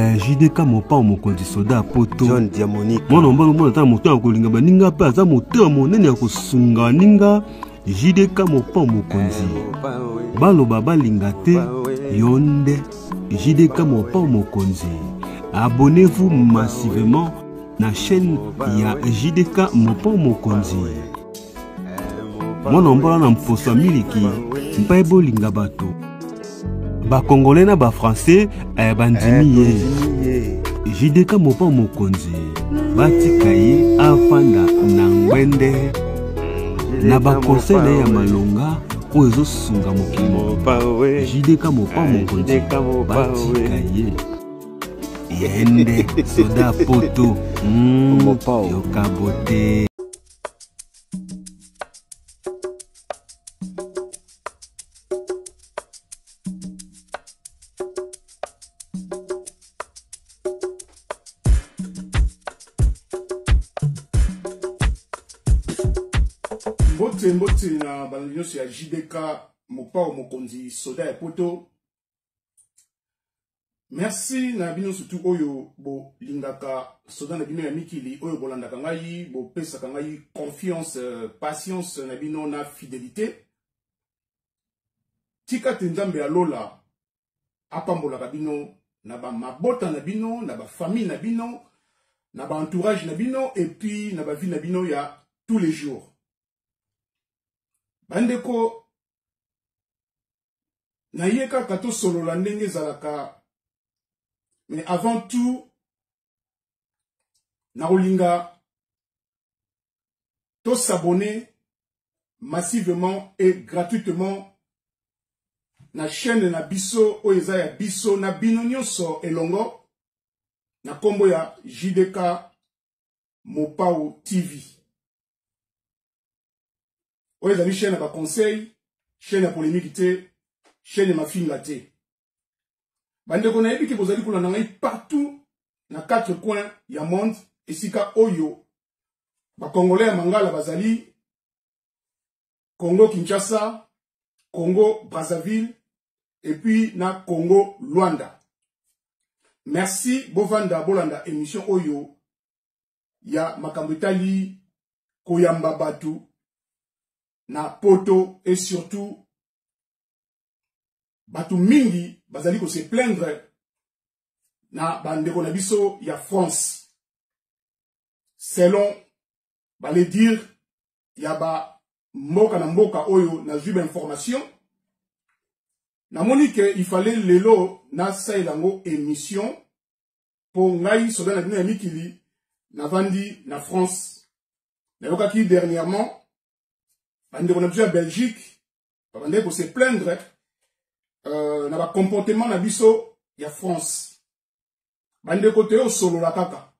Eh, JDK mopao mokonzi soda ya poto John Diamonique mwana mobali omona ata na motema ya kolinga baninga mpe aza motema monene ya kosunga baninga JDK mopao mokonzi baloba balinga te yo nde JDK mopao mokonzi abonnez-vous massivement na chaîne ya JDK mopao mokonzi mwana mbola na mposo ya miliki mpe bolinga bato bakongole na bafrançais eh, bandimi ye ye jdk mopa mokonzi batika ye afanda na ngwende na bakonseil na ye ya malonga oyo ezosunga mokili mobimba jdk mopa mokonzi batika ye ye nde soda poto mm, yoka bote Mbote mbote na balandi nyonso ya JDK Mopao Mokonzi soda ya poto. Merci na bino surtout oyo bolingaka soda na bino ya mikili oyo bolandaka ngai bopesaka ngai confiance euh, patience na bino na fidelité tika te nzambe ya lola apambolaka bino na ba mabota na bino na ba famille na bino na ba entourage na bino et puis na ba vie na bino ya tous les jours bandeko naye kaka tosolola ndenge ezalaka mais avant tout nakolinga tosabonne massivement et gratuitement na chaîne na biso oyo eza ya biso na bino nyonso elongo na nkombo ya JDK Mopao TV oyo ezali chaîne ya baconseil chaîne ya polémique te chaîne ya mafinga te bandeko nayebi ke bozali kolanda ngai partout na quatre coins ya monde esika oyo bakongolais ya mangala bazali congo kinshasa congo brazzaville et puis na congo luanda merci bovanda bolanda émission oyo ya makambo etali koyamba bato na poto et surtout bato mingi bazali ko se plaindre na bandeko na biso ya France selon bale dire ya ba mboka na mboka oyo nazwi ba information namoni ke il fallait lelo nasalela yango émission mpo ngai soda na bino ya mikili navandi na France nayokaki dernièrement bandeko na biso ya Belgique babandaki ko se plaindre euh, na bacomportement na biso ya France bandeko toye osolola kaka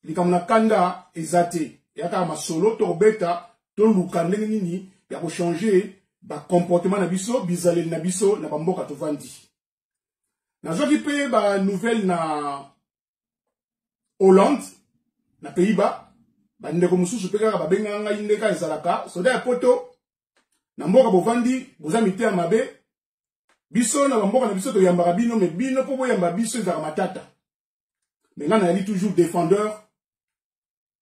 likambo na kanda eza te eya kaka masolo tokobeta toluka ndenge nini ya kochange bacomportement na biso bizaleli na biso na bamboka tovandi nazwaki mpe banouvelle na Hollande na Pays-Bas bandeko mosusu mpe kaka babengaka ngai nde kaka ezalaka soda ya poto na mboka bovandi boza mitema mabe biso na bamboka na biso toyambaka bino me bino mpo boyamba biso ezalaka matata me ngai nayali toujours défendeur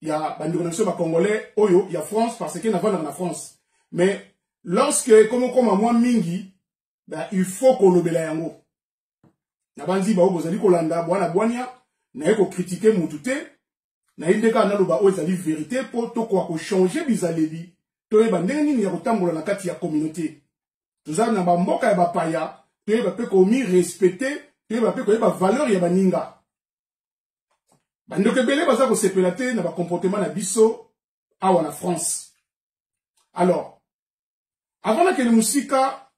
ya bandeko na biso bacongolais oyo ya france parce que navandaka na france mais lorsque ekomokoma mwa mingi ba il faut kolobela yango nabanzi baoyo bozali kolanda bwana bwania naye kokritike mutu te naye nde kaka naloba oyo ezali verite mpo tokoka kochange bizaleli toyeba ndenge nini ya kotambola na kati ya communauté toza na bamboka ya bapaya toyeba mpe komi respecte toyeba mpe koyeba valeur ya baninga bandeko ebele baza kosepela te na bacomportement na biso awa na france alors avant nakende mosika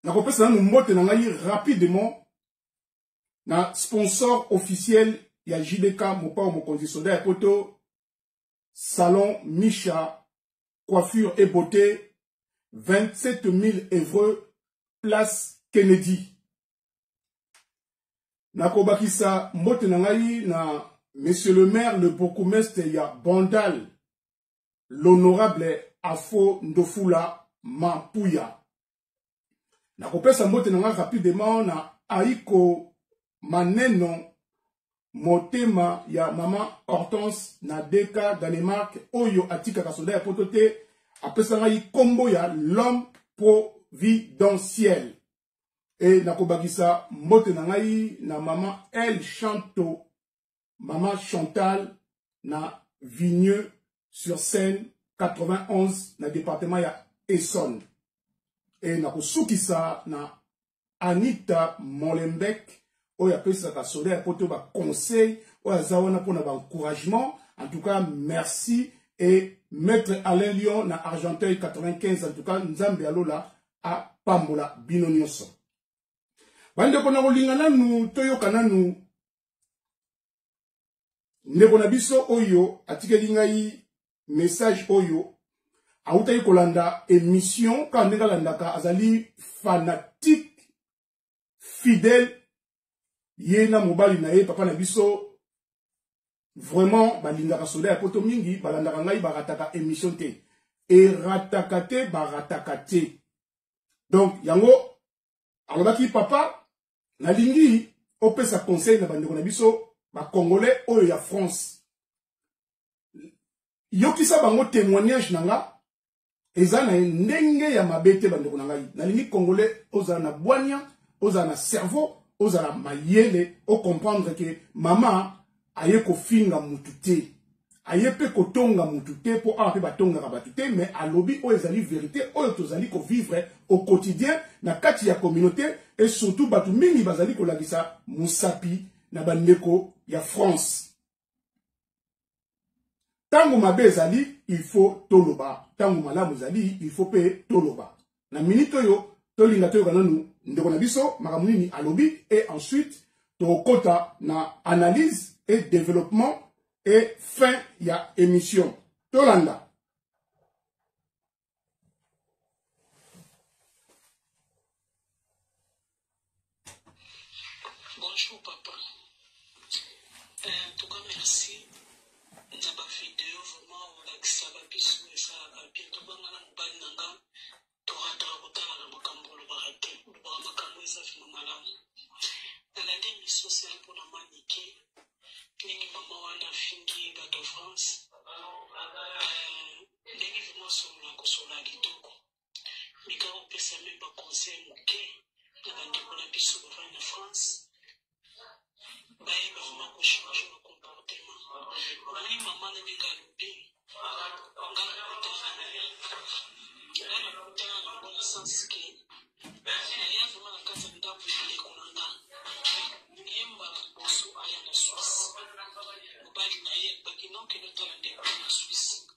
nakopesa nanu mbote na ngai rapidement na sponsor officiel ya JDK Mopao Mokonzi soda ya poto salon Misha coiffure et beauté 27 000 Evreux place Kennedy nakobakisa mbote na ngai na monsieur le maire le bourgmestre ya Bandal l'honorable Afo Ndofula Mampuya. Nakopesa mbote na nga rapidement na Aiko Maneno motema ya mama Hortense na DK Danemark oyo atikaka soda ya poto te, apesa ngai kombo ya l'homme providentiel. E nakobakisa mbote na ngai na mama El Chanto, mama Chantal na Vigneux sur Seine 91 na département ya Essonne. E nakosukisa na Anita Molenbeek oyo apesaka soda ya poto ba conseil oyo aza wana mpona ba encouragement. En tout cas merci. Et maître Alain Lyon na Argenteuil 95, en tout cas Nzambe ya lola apambola bino nyonso. Bandeko na kolinga nanu toyoka nanu ndeko na biso oyo atikeli ngai message oyo awutaki kolanda émission kaka ndenge alandaka, azali fanatique fidèle, ye na mobali na ye papa na biso vraiment balingaka soda ya poto mingi, balandaka ngai, barataka émission te, erataka te, barataka te. Donc yango alobaki papa nalingi opesa conseil na bandeko na biso ba congolais oyo ya France, yokisa bango témoignage na nga eza na ndenge ya mabe te. Bandeko na ngai, nalingi congolais ozala na bwania, ozala na cerveau, ozala mayele, ocomprendre ke mama aye kofinga mutu te, aye mpe kotonga mutu te, mpo awa mpe batongaka bato te, mais alobi oyo ezali vérité oyo tozali kovivre au quotidien na kati ya communauté, et surtout bato mingi bazali kolakisa mosapi na bandeko ya France. Tango mabe ezali, il faut toloba, tango malamu ezali, il faut mpe toloba. Na minute oyo tolinga toyoka nanu ndeko na biso makambo nini alobi, et ensuite tokota na analyse et développement et fin ya émission. Tolanda. Bonjour papa. En tout cas merci na ba vidéo vraiment olakisaka biso esalaka bien. Tobanga na mobali na nga torataka kotalaka makambo olobaka te, olobaka makambo eza vraiment malamu. Nalandi émission osali mpona Manike, ndenge mama wana afingi bato ya France, ndenge vraiment osolola kosolola kitoko. Meka kopesa meme ba conseil moke na bandeko na biso bavandi na France, bayeba vraiment kochanger ba comportement. Omoni mama na ndenge alobi, nga nakutana na ye, nga nakutana nango na sens ke naya vraiment na kati ya ndako ya ndeko na nga. Ye mbala liboso aya na Suisse, mobali na ye alobaki nokende otala ndeko na Suisse,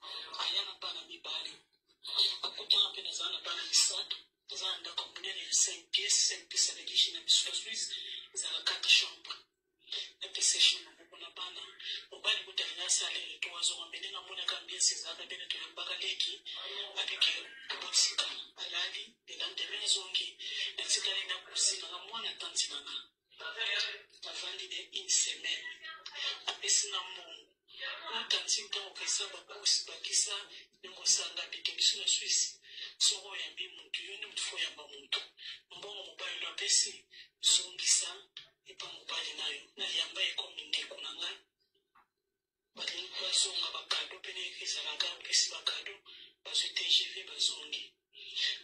aya na bana mibale. Akutana mpe nazala na bana misato, naza na ndako ya monene ya 5 pièces. 5 pièces ya belgique na biso ya Suisse ezalaka 4 chambre. Napesa chambre moko na bana. Mobali kuta alingi asala retour azonga, me ndenge amonaka ambiance ezalaka bene, toyambaka leki abike botika alali le lendemain azongi, natikali na cousine nanga mwana tanti nanga, navandi de une semaine, apesi nga mbongo. Oyo tantine ntango okesa bakosi bakisa ndenge osanga bike biso na Suisse, soki oyambi mutu yo nde mutu fo oyamba mutu, mbongo mobali no apesi zongisa epa mobali na yo. Nayamba ekomi ndeko na ngai, balingi bazonga bakado mpe ndenge ezalaka, opesi bakado bazwi TGV bazongi.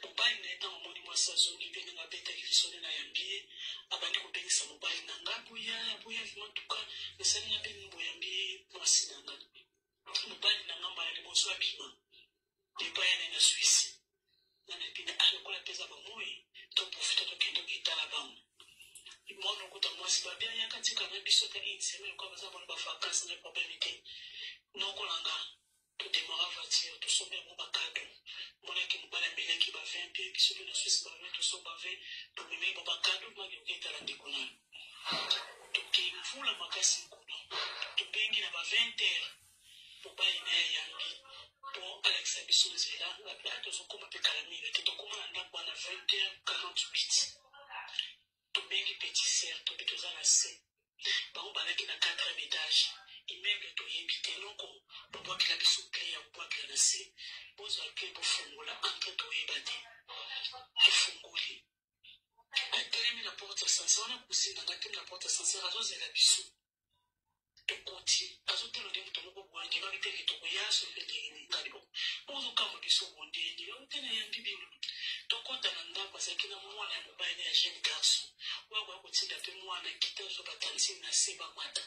Mobali na ye ntango amoni mwasi azongi mpe ndenge abetaki lisolo nayambi ye, abandi kobengisa mobali na nga boya boya vraiment tuka esali nga mpe boyambi mwasi na nga. Mobali na nga mbala liboso abima epai ya na Suisse, nga na bina ah lokola mpe eza bamoi toprofite tokende toketala bango. Mwana okuta mwasi babi ayaka tika na biso ta une semaine lokola baza bona bavacance na problème te. Nokola nga todemara voiture, tosombi yango bakado, monaki mobali amelaki ba 20 mpe biso mpe na Suisse ba 20 tosomba 20, tomemeli ba bakado maki oketala ndeko na yo. Tokei mvula makasi mokolo tobengi na ba 20 heures, mobali na ye ayambi mpo alakisa biso nzela. Tozokoma mpe kala mingi te, tokoma na ndako wana 20 heures 48. Tobengi petit sœur, tobi toza na se, bango bazalaki na 4e étage immeuble toyebi te, noko babwakela biso clé ya kobwakela na se, bozwa clé bofungola entre toyeba te. Tofungoli, atelemi na porte. porte ascenseur wana, cousine na nga te, na porte ascenseur azozela biso. Tokoti, azotala nde moto moko boye, andimaki te ke tokoya. Soki ndenge nini ngai o ozokamwa biso bondeni yo te, nayambi bino. Tokɔta na ndako, azalaki na mwana ya mobali ya jeune garçon oyo akoya kotinda mpe mwana kita azwa batantine na se bamata.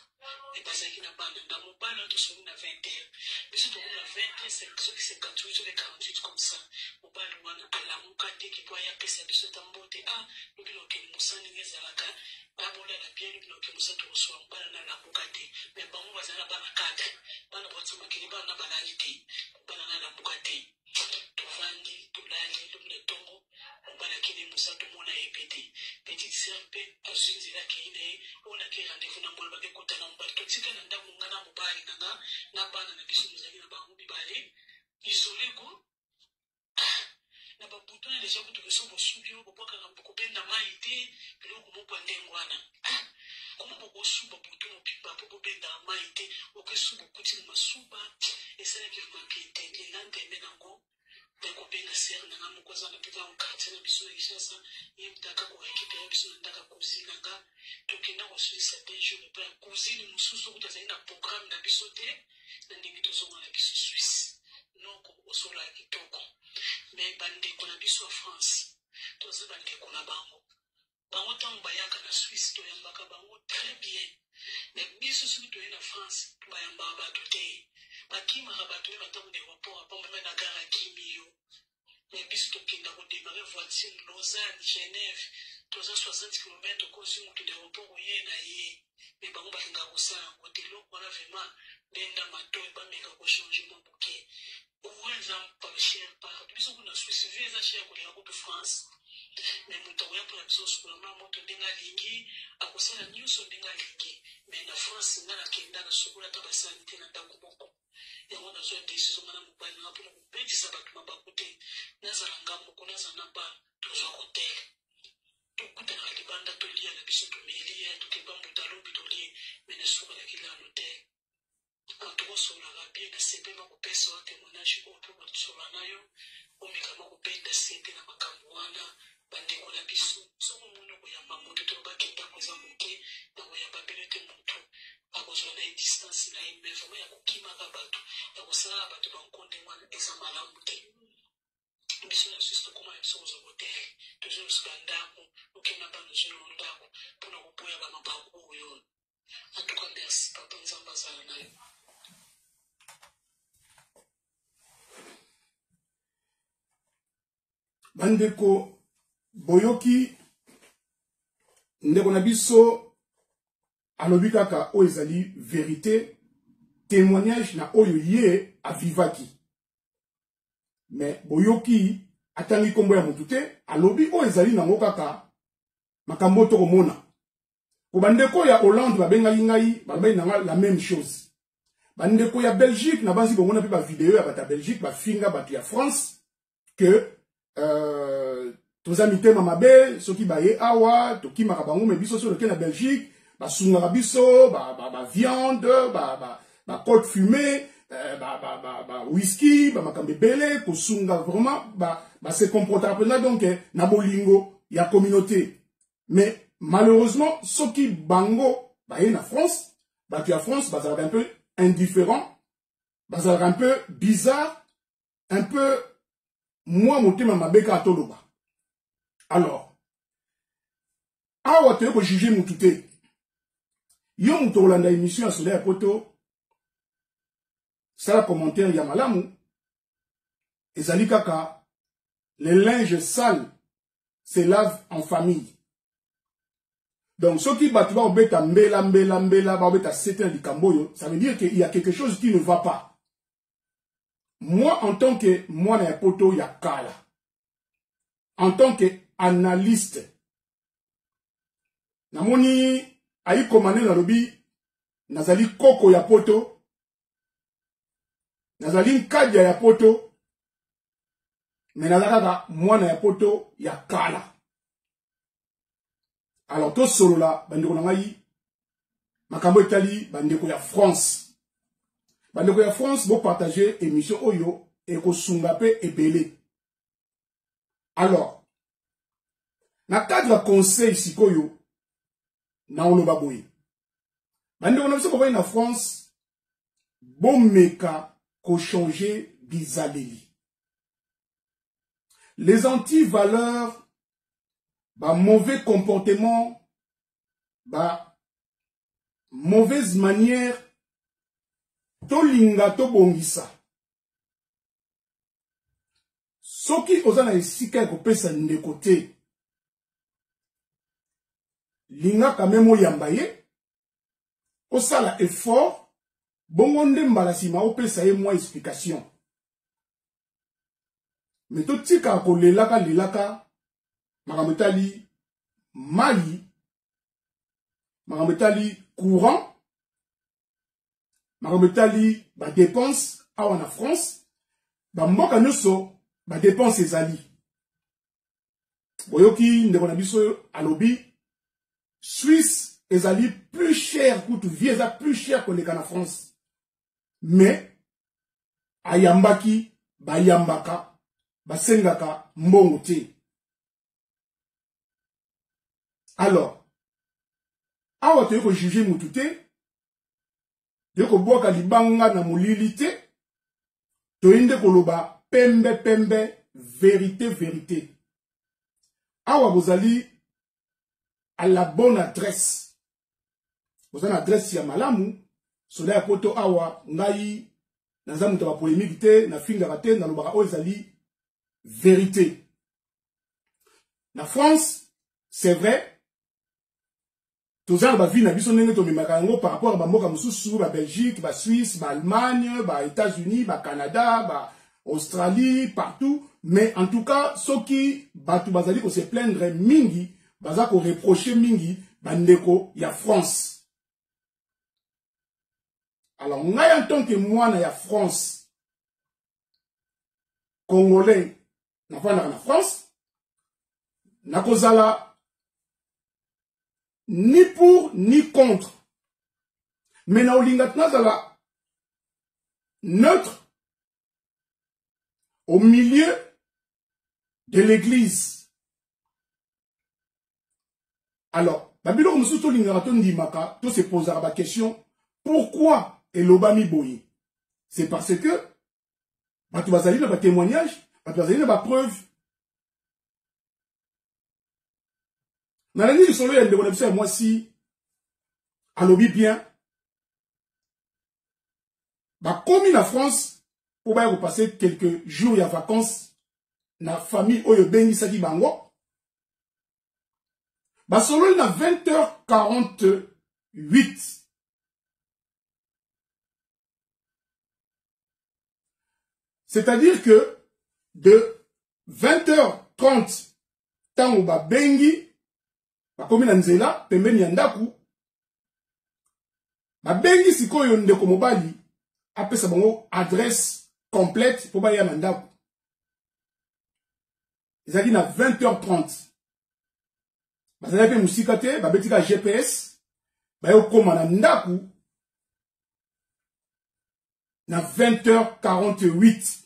E bazalaki na bana nda mobali wana. Tosongi na 20 heures, biso tokomi na 20 heures soki 58, soki 48 comme ça. Mobali wana alamuka te ke po aya apesa biso ata mbote: "Ah, lobi na okende mosala." Ndenge ezalaka, babolala bien, lobi na okende mosala, tokosola. Mobali wana alamuka te. Me bango bazali na bana 4, bana bauti makili, bana na balali te, bana na alamuka te. Tovandi, tolali. Lobi na ntongo, mobali akende mosala, tomona ye mpe te. Petite sœur mpe azwi nzela, akei na ye oyo nake rendez-vous na mwana, bakekota na mobali. Totika na ndako nga na mobali na nga na bana na biso, tozalaki na bango mibale isolé ko na babutu wana. Deja kutu biso bosubi oyo bobwakaka, kobenda mai te, biloko moko ya ndenge wana. Koma bokosuba butu mobimba mpo bobendaka mai te, okesuba okuti na masuba. Esalaki vraiment bien te. Le lendemain nango, nakobenga sœur na nga moko aza na mpe kaka quartier na biso na Kinshasa. Ye mutaka korécupérer biso na ndako ya cousine na nga. Tokenda kosilisa 2 jours epai ya cousine mosusu, kutu azali na programme na biso te. Na ndenge tozonga na biso Suisse, noko osolaka kitoko. Me bandeko na biso ya France, toza bandeko na bango. Bango ntango bayaka na Suisse, toyambaka bango très bien. Me biso soki toye na France, bayambaka bato te, bakimaka bato. Oyo batango na aéroport apambama na gare, akimi yo. Me biso tokenda kodémarrer voiture Lausanne, Genève, toza 60 km, kozwi moto na aéroport, oye na ye. Me bango balingaka kosala yango te. Eloko wana vraiment, benda matoi, bameka kochanger mwa moke. Courant eza cher partout. Biso kuna Suisse, vie eza cher koleka kutu France. Me moto akoya mpona biso kosukola ma moto ndenge alingi, akosala nyonso ndenge alingi. Me na France, nga nakenda, nasukola ata basali te na ndako moko. Yango nazwa décision, nga na mobali nanga, mpona kobetisa bato mabaku te. Nazala nga moko, nazala na bana, tozwa hotel, tokutanaka libanda, tolia na biso, tomeli, tokeba mbuta, alobi tolie. Me nasukolaki la l'hôtel. Tokosolaka bien na sepema kopesa yo témoignage oyo mpo kosola na yo, omekama kobenda sete na makambo wana. Bandeko na biso, soki omoni koyamba moto, tolobaki ndako eza moke na koyamba bino te, moto akozwa na ye distance na ye. Mais vraiment, ya kokimaka bato, ya kosalaka bato bankonde wana, eza malamu te. Biso na Suisse, tokóma na biso kozwa hotel, tozwa biso bandako, okenda bana, ozwi na ndako, mpona koboya bamabaku oyo. En tout cas, merci papa, Nzambe azala na yo. Bandeko, boyoki ndeko na biso alobi kaka oyo ezali vérité, témoignage na oyo ye avivaki. Me boyoki, atangi nkombo ya motu te, alobi oyo ezali nango kaka makambo oyo tokomona. Po bandeko ya Hollande babengaki ngai, balobaki na nga la même chose. Bandeko ya Belgique na banzi bomona mpe bavideo ya bato ya Belgique bafinga bato ya France que toza mitema mabe. Soki baye awa, tokimaka bango. Me biso soki toke na Belgique, basungaka biso baviande, ba bacote fumée, ba whisky, bamakambo ebele, kosunga vraiment, base comportaka mpenza donc na bolingo ya communauté. Mais malheureusement, soki bango baye na France, bato ya France bazalaka un peu indifférent, bazalaka un peu bizarre, un peu mwa motema mabe kaka toloba. Alors awa toye kojuger mutu te. Yo moto kolanda émission ya Soda ya Poto, sala commentaire ya malamu. Ezali kaka le linge sale se lave en famille. Donc soki bato bakobeta mbela mbela mbela, bakobeta sete na likambo oyo, ça veut dire qu'il y a quelque chose qui ne va pas. Moi, en tant que mwana ya Poto ya kala, en tant que analyste, namoni ayikoma nde nalobi nazali koko ya Poto, nazali nkadia ya Poto, me naza kaka mwana ya Poto ya kala. Alors tosolola, bandeko na ngai, makambo etali bandeko ya France. Bandeko ya France, bopartage émission oyo, ekosunga mpe ebele. Alors na cadre ya conseil sikoyo, Naoloba boye, bandeko na biso bovandi na France, bomeka kochanger bizaleli, les anti-valeurs, ba mauvais comportement, ba mauvaise manière. Tolinga tobongisa. Soki oza na esika ya kopesa ndeko te, linga quand même oyamba ye, osala effort bongo nde mbala nsima opesa ye mwa explication. Me totikaka kolelaka lelaka makambo etali mai, makambo etali courant, makambo etali badepense. Awa na France, bamboka nyonso badepense ezali. Boyoki ndeko na biso alobi Suisse ezali plus cher, kutu vie eza plus cher koleka na France, mais ayambaki, bayambaka, basengaka mbongo te. Alors awa toyei kojuge mutu te, toyei kobwaka libanga na molili te, toyei nde koloba pembe pembe, vérité vérité. Awa bozali à la bonne adresse, boza na adresse ya malamu. Soda ya poto awa, ngai naza moto ya bapolémique te, nafingaka te, nalobaka oyo ezali vérité. Na France, c'est vrai, toza na bavie na biso ndenge tomemaka yango par rapport na bamboka mosusu, babelgique, basuisse, baallemagne, baétats-unis, bacanada, baaustralie, partout. Mais en tout cas, soki bato bazali kose plaindre mingi, baza koreproche mingi bandeko ya France. Alors ngai, en tant que mwana ya France, congolais, nafandaka na France, nakozala ni pour ni contre, mais na olinga nazala neutre, au milieu de l'église. Alors babiloko mosusu tolingaka, tondimaka, tose posaka baquestion: pourquoi elobami boye? C'est parce que bato bazali na batémoignage, bato bazali na bapreuve. Nalandi lisolo ya ndeko na biso ya mwasi, alobi bien, bakomi na France mpo baya kopase quelques jours ya vacances na famille oyo ebengisaki bango. Basololi na 20h48. C'est-à-dire que de 20h30, ntango babengi, bakomi na nzela pembeni ya ndako, babengi sikoyo ndeko mobali apesa bango adresse complète mpo baya na ndako. Ezalaki na 20h30, bazalaki mpe mosika te, babetika GPS, baye kokóma na ndako na 20h48.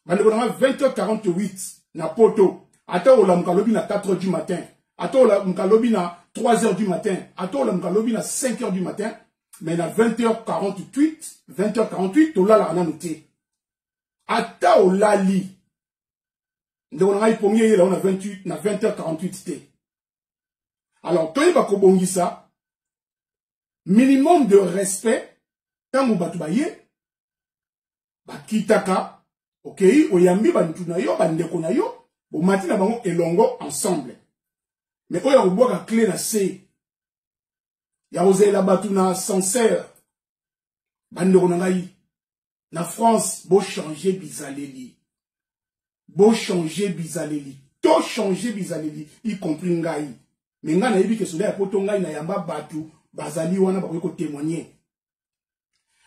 Bandeko na nga, 20h48 na poto, ata olamuka lobi na 4h du matin, ata olamuka lobi na 3h du matin, ata olamuka lobi na 5h du matin, mais na 20h48, 20h48 tolalaka nanu te. Ata olali, ndeko na ngai, pongi eyela o na 28, na 20h48 te. Alors toyeba kobongisa minimum de respect. Ntango bato baye, bakitaka, okei, oyambi bantu na yo, bandeko na yo, bomati na bango elongo ensemble. Mais oyo ya kobwaka clé na se, ya kozelela bato na ascenseur, bandeko na ngai na France, bochange bizaleli, bochange bizaleli, tochange bizaleli, y compris ngai. Me ngai nayebi ke soda ya poto, ngai nayamba bato bazali wana, bakoki kotémoigner.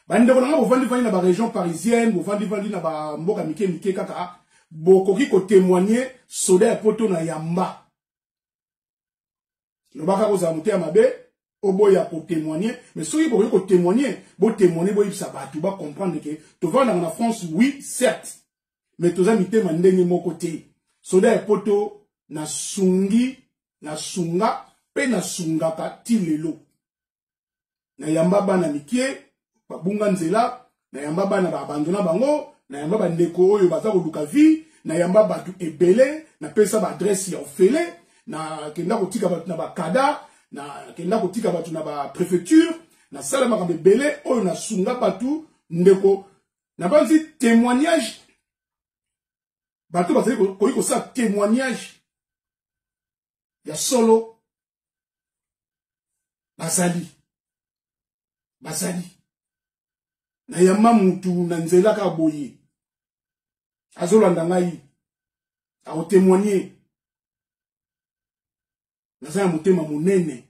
Bandeko na ngai, bovandivandi na barégion parisienne, bovandivandi na bamboka mike mike kaka, bokoki kotémoigner. Soda ya poto na yamba, lobaka kozala motema mabe, oboya kotémoigner, mais soki bokoki kotémoigner, botémoigner, boyebisa bato bacomprendre ke tovandaka na France, oui, certes, mais toza mitema ndenge moko te. Soda ya poto nasungi, nasunga. mpe nasungaka ti lelo. Nayamba bana mikie babunga nzela, nayamba bana baabandona bango, nayamba bandeko oyo baza koluka vie, nayamba bato ebele, napesa baadresse ya ofele, nakenda kotika bato na bakada, nakenda kotika bato na baprefecture, nasala makambo ebele oyo nasunga bato. Ndeko, nabanzi témoignage, bato bazali koki kosala témoignage ya solo, bazali bazali. Nayamba mutu na nzela kaka boye, azolanda ngai, akotémoigne. Naza na motema monene.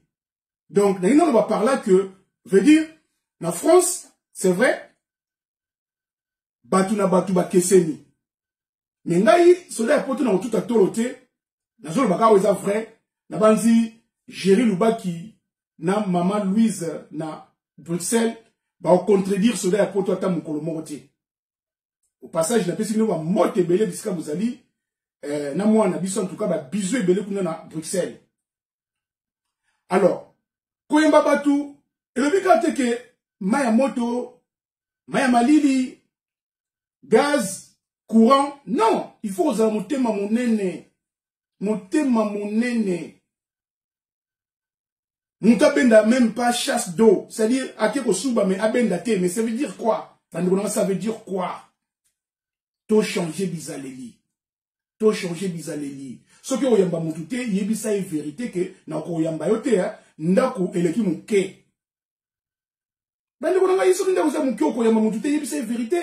Donc nalingi naloba par là que, veut dire, na France, c'est vrai, bato na bato bakeseni, me ngai soda ya poto na kotuta tolo te, nazoloba kaka oyo eza vrai. Nabanzi Géri Lubaki na mama Louise na Bruxelles bakocontredire soda ya poto ata mokolo moko te. Au passage, napesi bino bambote ebele bisika bozali, na mwana na biso, en tout cas babizu ebele kuna na Bruxelles. Alors, koyemba bato elobi kaka te ke mai ya moto, mai ya malili, gaz, courant. Non, il faut kozala motema monene, motema monene. Moto abenda même pas chasse d'eau, c'est-à-dire ake kosuba mais abenda te. Mais ça veut dire quoi, bandeko nanga? Ça veut dire quoi? Tochanger bizaleli, tochanger bizaleli. Soki oyamba motu te, yebisa ye vérité ke nakoyamba yo te, ndako eleki moke. Bandeko na ngai, soki ndako eza moke, okoyamba motu te, yebisa ye vérité,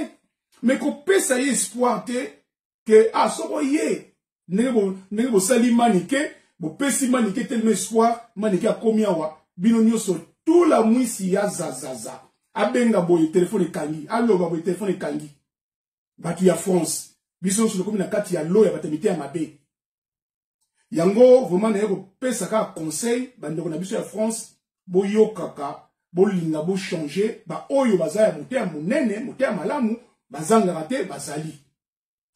mais kopesa ye espoir te ke ah, soko ye ndenge bosali Manike, bopesi Manike telema espoir, Manike akomi awa, bino nyonso tula mwisi ya zazaza, abenga boye telefone ekangi, aloba boye telefone ekangi. Bato ya France, biso nyonso tokomi na kati ya lo ya bato ya miteya mabe. Yango vraiment naye kopesa kaka conseil, bandeko na biso ya France, boyokaka, bolinga bochanger. Baoyo baza ya motema monene, motema malamu, bazangaka te, bazali.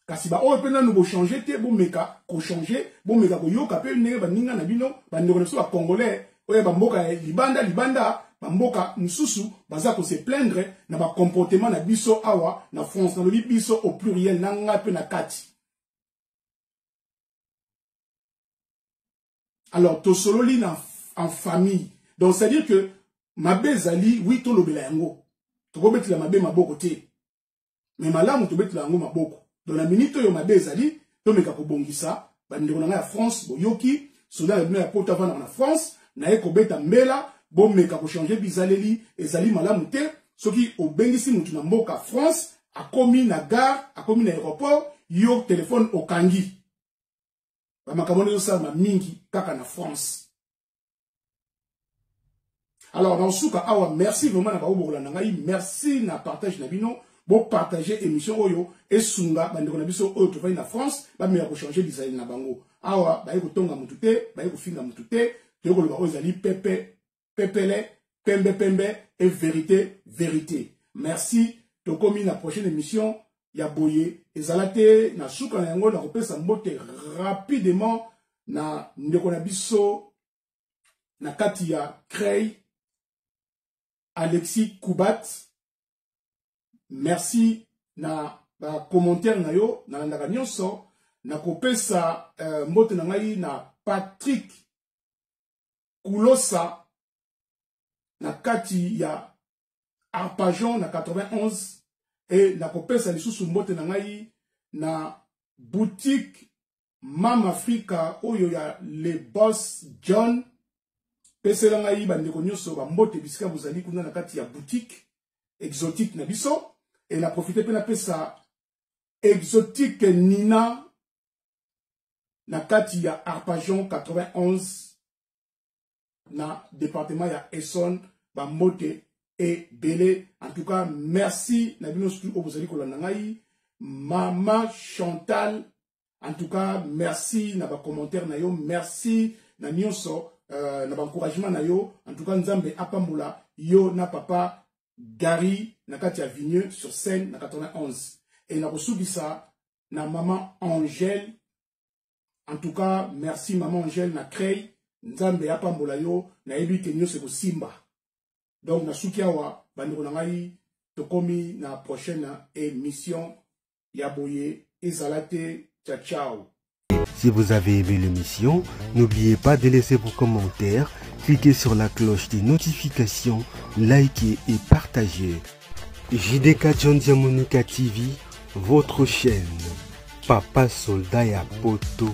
Kasi baoyo mpe nanu bochanger te, bomeka kochanger, bomeka koyoka mpe ndenge baninga na bino, bandeko na biso bacongolais oyo bamboka ya libanda libanda, bamboka mosusu, baza kose plaindre na bacomportement na biso awa na France. Nalobi biso au pluriel, na ngai mpe na kati. Alors tosololi na en famille. Donc c'est à dire que mabe ezali, oui, tolobela yango, tokobetela mabe maboko te, mais malamu tobetela yango maboko. Donc na minute oyo mabe ezali, tomeka kobongisa. Bandeko na ngai ya France, boyoki soda na bino ya poto avandaka na France, naye kobeta mbela, bomeka kochanger bizaleli. Ezali malamu te soki obengisi mutu na mboka France, akomi na gare, akomi na aéroport, yo telefone okangi. Bamakambo wana ezosalama mingi kaka na France. Alors na osuka awa. Merci vraiment na baoyo bokolanda ngai, merci na partage na bino. Bopartage émission oyo, esunga bandeko na biso oyo tovandi na France, bameka kochanger bizaleli na bango. Awa baye kotonga motu te, baye kofinga motu te, toye koloba oyo ezali pepe pepele, pembe pembe et vérité vérité. Merci, tokomi na prochaine émission ya boye ezala te. Na suka na yango, nakopesa mbote rapidement na ndeko na biso na kati ya Creil, Alexis Kubat. Merci na bacommentaire na yo, nalandaka nyonso. Nakopesa mbote na ngai na Patrick Kulosa na kati ya Arpajon na 91, e nakopesa lisusu mbote na ngai na boutique Mama Afrika oyo ya Le Boss John. Pesela ngai bandeko nyonso bambote bisika bozali kuna na kati ya boutique exotique na biso. E na profite mpe napesa exotique Nina na kati ya Arpajon 91 na département ya Essonne bambote ebele. En tout cas, merci na bino surtout oyo bozali kolanda ngai. Mama Chantal, en tout cas merci na bacommentaire na yo, merci na nyonso, na baencouragement na yo. En tout cas, Nzambe apambola yo na papa Gary na kati ya Vigneux sur Seine na 91. E na kosukisa na mama Angèle. En tout cas merci, mama Angèle na Creil. Nzambe apambola yo, nayebi ke nyonso ekosimba. Donc nasuki awa bandeko na ngai, tokomi na prochaine émission ya boye ezala te. Ciao ciao. Si vous avez aimé l'émission, n'oubliez pas de laisser vos commentaires, cliquez sur la cloche des notifications, likez et partagez. JDK John Diamonica TV, votre chaîne. Papa Soldat ya Poto.